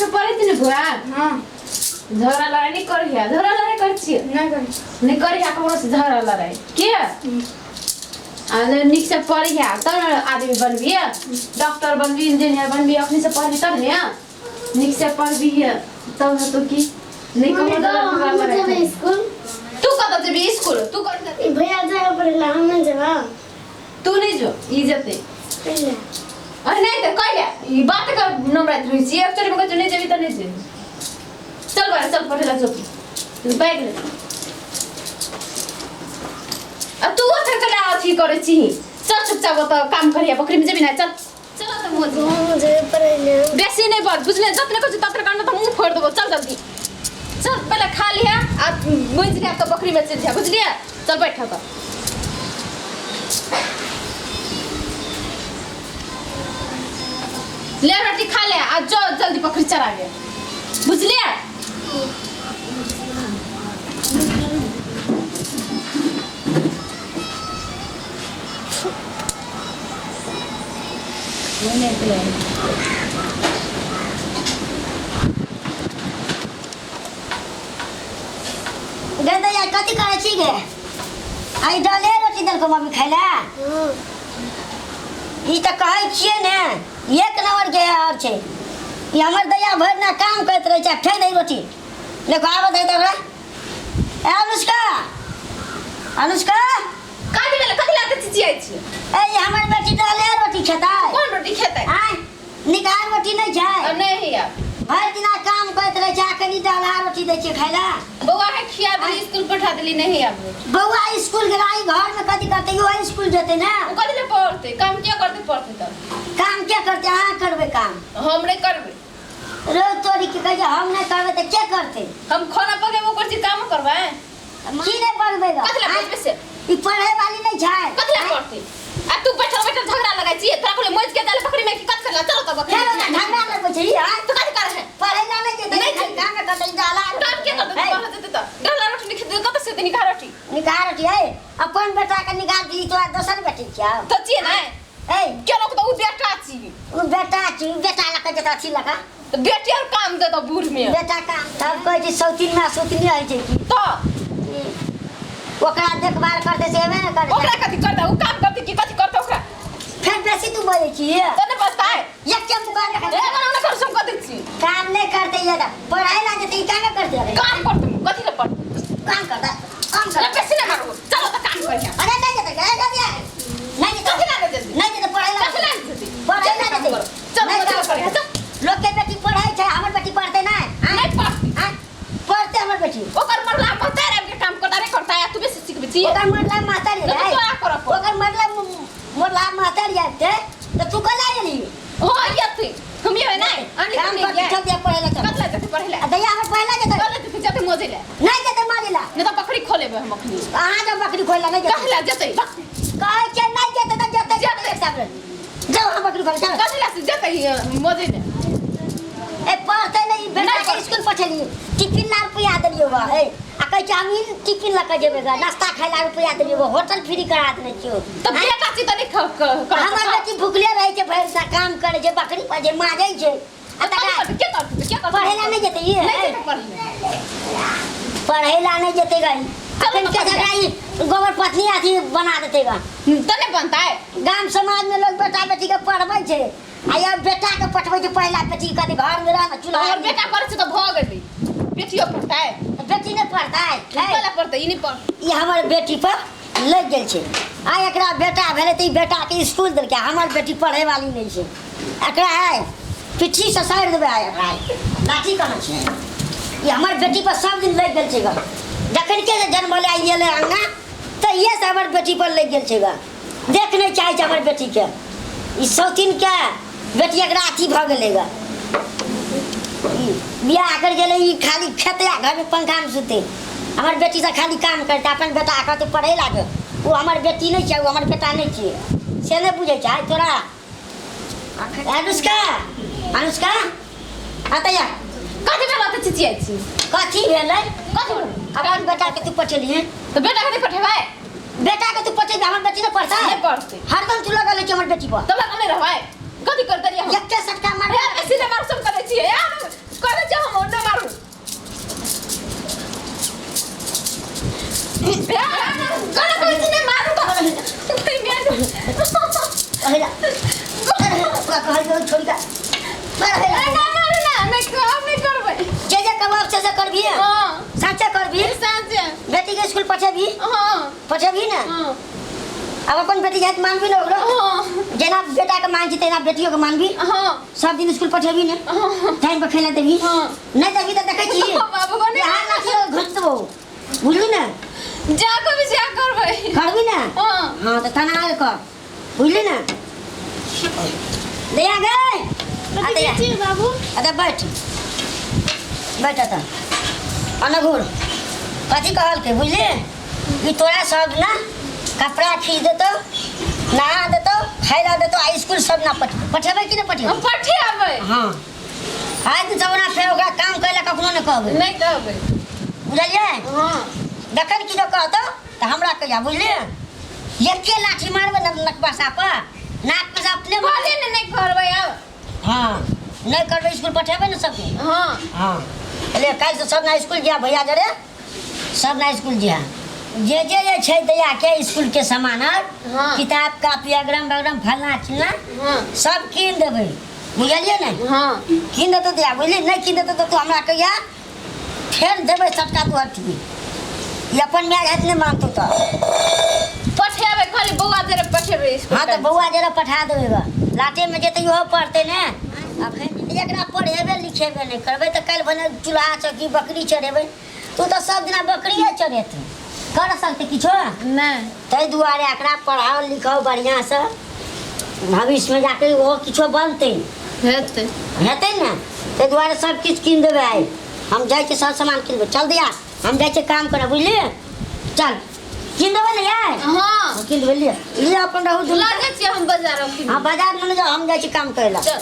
से पढ़ै छी ने बुआ? हाँ। झगड़ा लड़ाई नहीं करिया? झगड़ा लड़ाई करै छियै? नहीं करी। नहीं करिया ककरो से झगड़ा लड़ाई के। आ नीक से पढ़िया तब ने आदमी बनबी, डॉक्टर बनबी, इंजीनियर बनबी। अखनी से पढ़बी तब ने, नीक से पढ़बी तब हेतौ की नहीं। मम्मी ककरो गो, झगड़ा हम लड़ाई जेबै करी। स्कूल। तू कतऽ जेबी स्कूल? तू कतऽ? ई भैया जाए पड़ेला, हम नहीं जेबै। तू नहीं जो, ई जेतै। पहिले। अरे नहीं तऽ कहिया ई बात कर नमराइत रहै छी। एक चोरी में कहै नहीं जेबी तऽ नहीं जेबी। चल बा, चल पढ़े ला, चल बैग ले। आ तू ओतऽ कला अथी करै छी? चल चुपचाप ओतऽ काम करिया, बकरी में जेबी ना। चल चल तऽ मोजी। हम जेबै पढ़ैले। बेसी नहीं बात बुझले, जतने कहै छी ततने करना तऽ मुँह फोड़ देबो। चल जल्दी चल, पहिले खा लिहा आ बुझि लिहा तऽ बकरी में चलि जा, बुझलियै? चल बैठ तऽ। ले रोटी खा ले आ जो जल्दी बकरी चराबे, बुझलियै? गे दैया, कथी करै छी गे? आइ दाले रोटी देलको मम्मी खाइ लए? हाँ। ई तऽ कहै छियै ने, एक नंबर के आओर छै ई। हमर दैया भरि दिना काम करैत रहै छै, फेर दही रोटी देखो आबऽ दै तऽ ओकरा। ए अनुष्का, अनुष्का। कथी भेलै? कथी लए चिचियाइ छी? ए, ई हमर बेटी दाले रोटी खेतै? कोन रोटी खेतै? आँय, निकाल रोटी नहि छै? अब नहीं है। भरि दिना काम करैत रहै छै, आ कनि दाल आ रोटी दै छियै खाइ लए? बौआ के खिया देली, स्कूल पठा देली, नहीं आब रोटी। बौआ स्कूल गेला, ई घरमे कथी करतै? इहो स्कूल जेतै ने। ओ कथी ले पढ़तै? काम किया करतै? पढ़तै तऽ काम के करतै? अहाँ करबै काम। हम नहि करबै। रोज तोरी के कहै छै हम नहि करबै तऽ के करतै? हम खाना पकेबो करै छी, काम करबै। की नहि पढ़बै ग? कथी ले पढ़बै से? ई पढ़ै वाली नहि छै। कथी ले पढ़तै? आ तू बैठल बैठल झगड़ा लगाइ छी। तोरा कहले मौज के जाले बकरी में की कत करला। चलो तऽ बकरी फेर ओकरा झगड़ा लगबै छै ई, आँय? तू कथी करे है? पढ़ै ला नहि जेतै? नहि। खाली काम करतै डाला। काम के करतै? है। पढ़ जेतै तऽ डाला रोटी नहीं खेतै, कतऽ से देनी रोटी? निकाल रोटी है। अपन बेटा के निकाल दी, तोरा दोसर बेटी छियौ। तऽ छियै ने। ए। केना तऽ उ बेटा छी। उ बेटा छी, उ बेटा लऽ कऽ जेतै अथी लऽ कऽ। तऽ बेटी और काम देतौ बूढ़ में। बेटा काम तब कहै छै सौतीन में सौतीने होइ छै की। तऽ ओकरा देखभाल करतै से हेबे ने करतै। ओकरा कथी करतै? उ काम करतै की कथी करतै ओकरा? फेर बेसी तू बजै छी। तऽ नहि बजतै? एक के मुका ए मना नहि कर, सब कऽ दै छी। काम नहि करतै, ये तऽ पढ़ाइ ला जेतै, ई कामे करतै। काम करतै, कथी ले पढ़तै? काम करतै, काम ले करतै। बेसी नहि मारू, चलो तऽ काम करिया। अरे नहि जेतै, ए जल्दी आ। नहि जेतै। कथी लागे जल्दी? नहि जेतै पढ़ाइ ला। कथी लागे जल्दी? पढ़ाइ ला काम जेतै। करो। चल नहि चल काम करिया, करतै। चल। लोक के बेटी पढ़ै छै, हमर बेटी पढ़तै नहि? आँय? नहि पढ़तै। आँय? पढ़तै हमर बेटी। ओकर मरला महतार आबि के काम करता रे करता, आ तू बेसी सिखबै छी। ओकर मरला मास्टर नहि तऽ रे। तोरा करऽ पड़तौ। ओकर मरला मरला मास्टर आबते तऽ तू कला एली? हो यथी हम ये नहीं अनली। काम नहीं कर, चल दिया पढ़ै ला, चल। कतला जते पढ़े ला? आ दैया हमर पढ़ै ला जेतै। कतला जते? जते मोजे ला। नहि जेतै मारे ला। नहीं तो बकरी खोलेबे हम अखनी। अहाँ जब बकरी खोलै ला नहि जेतै। कहला जते? कहै छै नहि जेतै तऽ जेतै। जेतै। एक साल जाओ, अहाँ बकरी खोलै चल। कतला से जते मोजे ला? ए, पढ़तै नहि ई बेटा। नहि के पढ़तै। स्कूल पठेलियै, टिफिन ला रुपया देलियै बा। ए, आ कहै छै हम ई टिफिन लऽ कऽ जेबै गा, नाश्ता खाइ ला रुपया देलियै बा, होटल फ्री करा देने छियौ। तो बेटा छी त नहीं हमर बेटी भुखले रहै छै, भरि दिना काम करै छै, बकरी पर जे माजै छै आ तकरा के करतै? के करतै? पढ़ै ला नहि जेतै ई? नहीं जेतै पढ़े। पढ़ै ला नहि जेतै गई। अखन के पढ़ै। झगड़ा ई गोबर पत्नी अथी बना देतै गा। त नहीं बनतै। गाम समाज में लोग बेटा बेटी के पढ़बै छै आ ये बेटा के पठबै छै पहिला, बेटी के कहतै घर में रह ने चूल्हा। हमर बेटा पढ़ै छै त भ गेलै, बेटियो पढ़तै। बेटी नहि पढ़तै? कला पढ़तै? ई नहीं पढ़। ई हमर बेटी पर लागि गेल छै। आ एकरा बेटा भेलै तऽ ई बेटाके स्कूल देलकै, हमर बेटी पढ़ै वाली नहि छै। एकरा आइ पिट्ठी ससारि देबै। आइ एकरा लाठी कहाँ छै? ई हमर बेटी पर सब दिन लागि गेल छै ग। जखन के जे जन्मलै आ एलै अङ्गना तहिए से हमर बेटी पर लागि गेल छै ग। देख नहि चाहै छै हमर बेटीके ई सौतीनके बेटी। एकरा अथी भऽ गेलै ग। ई बियाह कर गेलै, ई खाली खेतै आ घरमे पंखामे सुतै। हमर बेटी तऽ खाली काम करतै। अपन बेटा कहतै पढ़ै लागे, ओ हमर बेटी नहि छै, ओ हमर बेटा नहि छियै, से नहि बुझै छै। आइ तोरा अनुष्का, अनुष्का, आ तैया। कथी भेल? तऽ चिचियाइ छी। कथी भेलै? कथी भेल? अपन बेटाके तू पठेलियै? तऽ बेटा के नहि पठेबै? बेटाके तू पठेबी, हमर बेटी नहि पढ़तै? नहि पढ़तै। हरदम तू लगल रहै छै हमर बेटी पर। तब लगल नहि रहबै? कथी कर देलियै हम? एके सटका मार। ए, बेसी नहि मार, सब करै छियै यार। करे छै हम नहि मारू। गलत कहै छी, नहि मारू तऽ। पहिला ओकरा कहलियौ छोड़ि कऽ। ए, ना मारू ना, नहि हम नहि करबै। जे जे कबाब से से करबी? हाँ। साचे करबी? साँचे। बेटी के स्कूल पठेबी? हाँ। पठेबी ने? हाँ। अब अपन बेटी के हाथ मानबी ने ओकरो? हाँ। जेना बेटा के मान छी तेना बेटियो के मानबी? हाँ। सब दिन स्कूल पठेबी ने? हाँ। टाइम पर खेला देबी? हाँ। नहीं देबी तऽ देखै छी। बाबू को नहीं। यहाँ लाठी घुस देबौ, बुझली ने? जा कभी जा करबै। करबी ने? हाँ। हाँ तऽ तना आगे कर, बुझली ने? दया गए आ कथी दया। कहै छी बाबू? अरे बैठ बैठ तऽ अनघुर। कथी कहलकै बुझली? ई तोरा सब ना कपड़ा खींच देतौ, नहा देतौ, खाइ ला देतौ आ स्कूल सब ना पठेबै कि नहि पठेबै? हम पठेबै। हाँ, आज दिन सब ना फेर ओकरा काम करै ला कखनो नहि कहबै। नहि कहबै। बुझलियै? हाँ। जखन किछो कहतौ तऽ हमरा कहिया, बुझलियै? एके लाठी मारबै ने नकबा पर, नाक पर से अपने। कहलियै ने नहि करबै आब। हाँ, नहि करबै। स्कूल पठेबै ने सबके? हाँ। हाँ, ले काल्हि से सब ना स्कूल जिया भैया जरे, सब ना स्कूल जिया। जे जे जे छै दैया के स्कूल के सामान आर, हाँ। किताब कापी अगरम बगरम फलना चिलना, हाँ। सब कीन देबै, बुझलियै ने? हाँ। कीन देतौ दैया, बुझली? नहि कीन देतौ तऽ तू हमरा कहिया, फेर देबै सटका तू हटबी। ई अपन माय हाथ नहि मानतौ तऽ। पठेबै, खाली बौआ जरे पठेबै स्कूल। हाँ, तऽ बौआ जरा पठा देबै ग, लाटेमे जेतै इहो पढ़तै ने। अखन एकरा पढ़ेबे लिखेबे नहि करबै तऽ काल्हि भने चूल्हा चौकी बकरी चढ़ेबै। तू तऽ सब दिना बकरिए चढ़ेतै, कर सकतै किछो? नहि। ताहि दुआरे एकरा पढ़ाओ लिखाओ बढ़िआँसँ, भविष्यमे जाके ओहो किछो बनतै। हेतै। हेतै ने? ताहि दुआरे सब किछु कीन देबै। आइ हम जाइ छियै, सब सामान कीनबै। चल दिया, हम जाइ छियै काम करऽ, बुझलियै? चल, कीन देबै ने यार? हाँ। कीन देबै। लिअ लिअ, अपन रहू दुनू। लऽ जाइ छियै हम बाजार। हाँ, बाजार नहि जाउ, हम जाइ छी काम करै लए। चल।